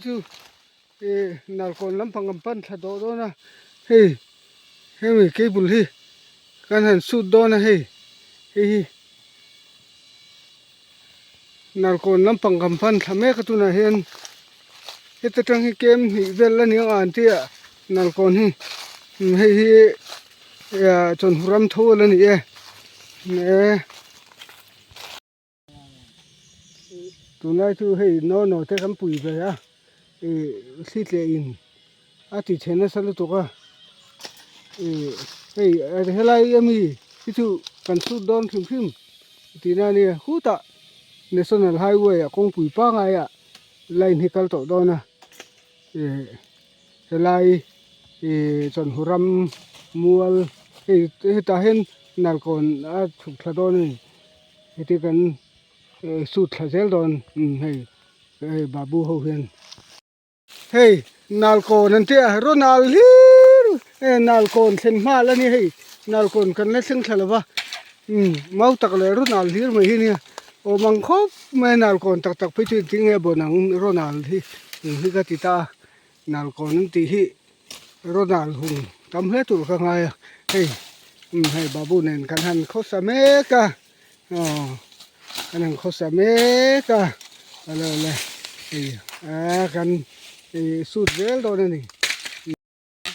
Chu ih Nalkawn lampang kan pan thla tawh dawn a, hei hemi cable hi kan han sut dawn a hei hei hi Nalkawn lampang kan pan thla mek a tunah hian heta tang hi kem hnih vel a ni ang a an tia Nalkawn hi hei hi chawhnu ram tho a la ni e eh. Tunlai chu hei no no te kan pui ve a ih thli tleh in a ti chhe nasa lutuk a ih hei helai ami hi chu kan sut dawn hrim hrim tihna a nia khutah national highway ah kawngpui pangai ah line hi kal tawh dawn a ih helai ih chawhnu ram mual hei hetah hian nalkawn a chhuk thla dawn a ni. Heti kan sut thla zel dawn hei hei babu ho hian hei nalkawn an tia rawnal hlir e nalkawn thlen hmal a ni hei nalkawn kan la thleng thla lo va umm mau tak leh rawnal hlir mai hi nia awm ang khawp mai a nalkawn tak tak phei chu engtin nge bawn ang rawnal hi eng hi ka ti ta a nalkawn an tih hi rawnal hun tam hle tur ka ngai a hei umm hei babu nen kan han khawsa mek a aw kan han khawsa mek a awle awle hei ah kan ih sut zel dawn a ni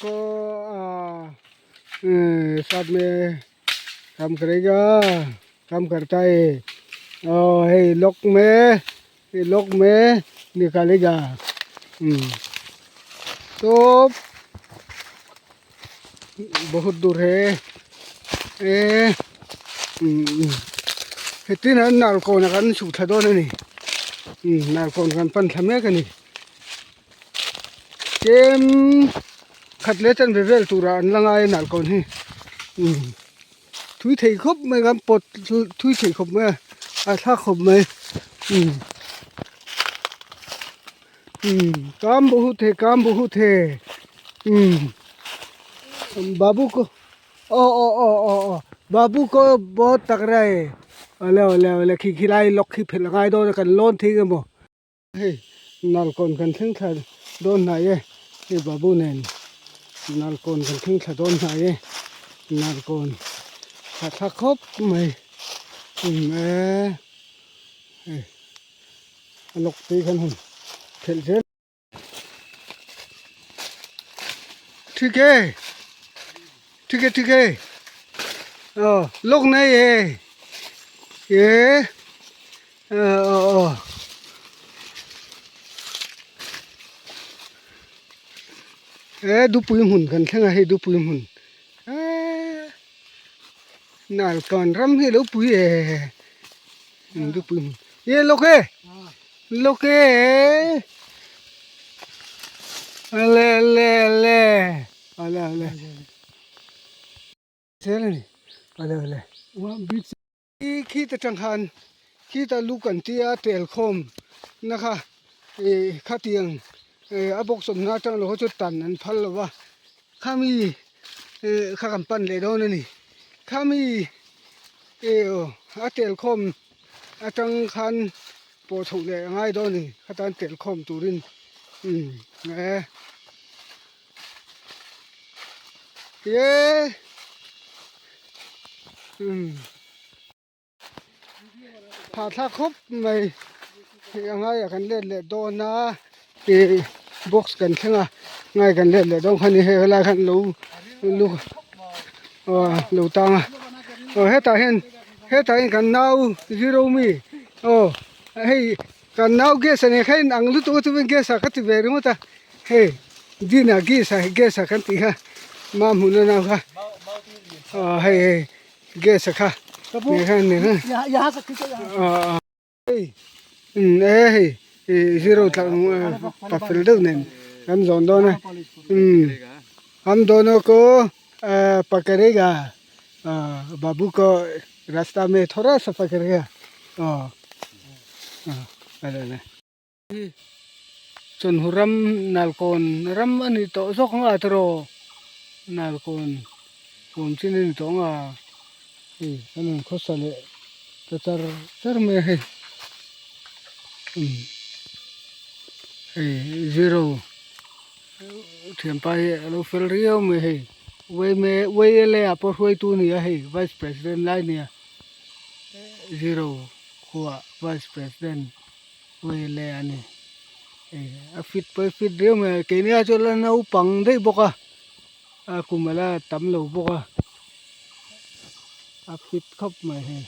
ko ah sap me kam karega kam karta hai aw hei lock me Lok me nikalega तो बहुत दूर है e hetin an nalkawn ah kan chhuk thla dawn a ni nalkawn kan pan thla mek a ni tlem khat leh chanve vel turah an la ngai a nalkawn hi Thui thei khawp mai kan pawt thui thei khawp mai a a thlak khawp mai umm umm kam bahut hai kam bahut hai umm babu ko aw aw aw aw aw babu ko bahut takra hai awle awle awle khi khi lai lawk khi phelh a ngai dawn a kan lawn thei nge maw. Hei nalkawn kan thleng thla dawn hnai e hei babu nen nalkawn kan thleng thla dawn hnai e nalkawn tha thla khawp mai um e hei a lawk te khan hun phelh zel ठीक है ठीक है ठीक है लोग नहीं है ये e dupui hmun kan thleng a hei dupui hmun eee nalkawn ram hi a lo pui e dupui hmun ye lawk e lawk e ale ale ale ale ale zel a ni ale ale Khita tang khan khita lu kan tia tel khawm na kha ih khatiang ih a box awmna atang lo kha chu tan an phal lo va khami ih kha kan pan leh dawn a ni khami ih aw a tel khawm atang khan pawh chhoh leh a ngai dawn a ni khatan tel khawm turin umm e. Ye umm phah thlak khawp mai hei a ngaiah kan let leh dawn a ih box kan thleng a ngai kan let leh dawn kha ni hei helai khan lo lu aw lo tang a aw hetah hian hetah hian kan nau zero mi aw hei Kan nau gas a nih kha in ang lutuk a chuan gas ah ka ti ve ringawt a hei din ah gas ah gas ah kan tih kha mah hmun a nau kha aw hei hei gas a kha nih kha nih kha aw hei um e hei ih zero tla pa fel deuh nen kan zawn dawn a um ham dono ko pakarega babu ko rasta me thora sa pakarega aw Chawhnu ram nalkawn ram a ni tawh zawk ang a tiraw nalkawn huam chin a ni tawh ang a hei kan han khawsa leh ta char char mai a hei umm. Hei zero thianpa hi a lo fel riau mai hei yma yla ah pawh hruaitu a ni a hei vice president lai a ni a zero khuaah vice president yla a ni hei a fit pawh a fit riau mai a keini ah chuan a naupang daih bawk a a kum a la tam lo bawk a a fit khawp mai hei.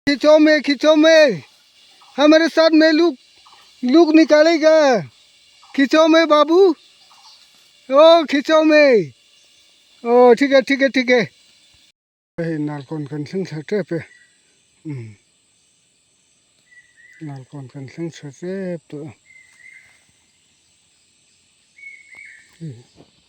खींचो में खींचो में हमारे साथ में look look निकालेगा खींचो में बाबू ओ खींचो में ओ ठीक है ठीक है ठीक है hei nalkawn kan thleng thla tep e umm nalkawn kan thleng thla tep tawh a.